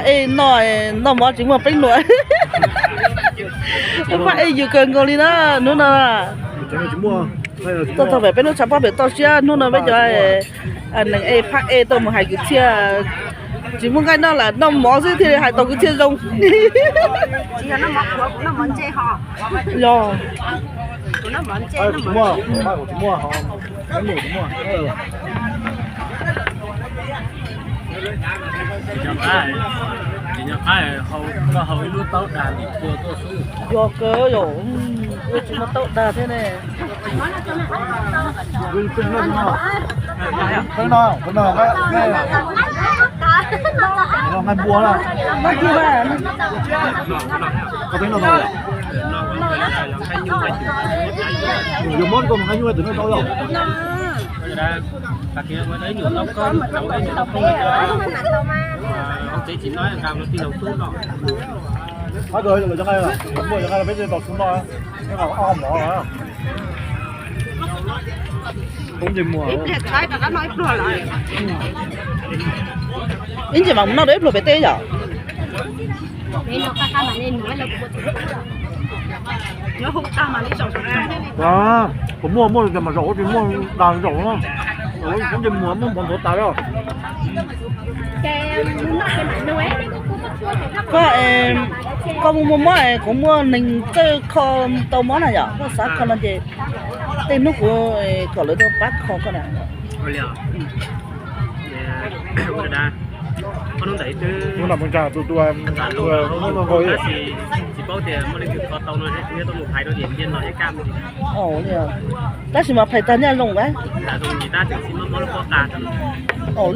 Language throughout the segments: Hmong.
Ej, noj, noj mov tsis muaj peeb luam. Pab ej yus kawg nkaus li na hnub no. Txog thaum pem peb lub tshav pob pem toj siab, hnub no peb cov neeg ej phab ej tuaj mus hais kwv txhiaj. Tsis muaj nqaij noj lam noj mov xwb thiaj li hais tau kwv txhiaj zoo. Yog. Yog kawg, ua tsis muaj taub dag thiab ne. Ib ntsis mam mus noj dua ib pluag pem teb yom. Kuv muaj muaj li cas mas zaum, tsis muaj dag zaum no. Ib ntsis mus muaj mov nthuav tas lawm. Koj, koj muaj muaj mob es kuv muaj neeg txawj kho tau mob na yom, koj xav kho no ces tej hnub kuv kom lawv tuaj pab kho koj na. Hnub no mus ntsa tus tua, tab sis tsis paub tias muaj leej twg kho tau no, kuv yuav tuaj mus phais rau tias ntiaj no thiab kaj. Tab sis mas phais tag nyaj zoo a.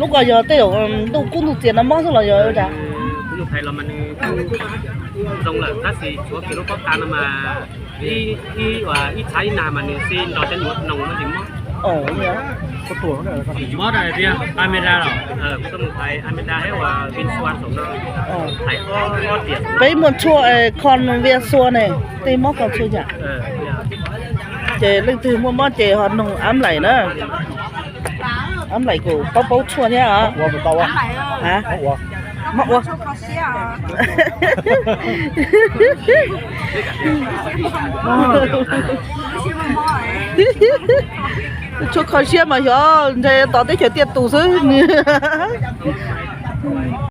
Lub ko yog tej zaum ntuj kub ntuj txias no mob xwb los yog ua cas? Kuv mus phais los mas nws zoo lawm tab sis tshuav kiag lub pob tag no mas ib, ib txhab ib nag mas nws xij nrog cov nyuam noog no tsis mob. Mob tias Ameda los, kuv tuaj mus phais Ameda thiab uas Vin Xua saum no. Phais ob tiam. Peb muaj tshuaj Con Via Xua ne, tej mob ko tshuaj yam. Ces leej twg muaj mob ces ho noog Ab Laim na. Ab Laim kuj paub paub tshuaj thiab os. Mob ua. Tshuaj kho siab mas xyov ntshe tom teb chaws tiaj tus xwb.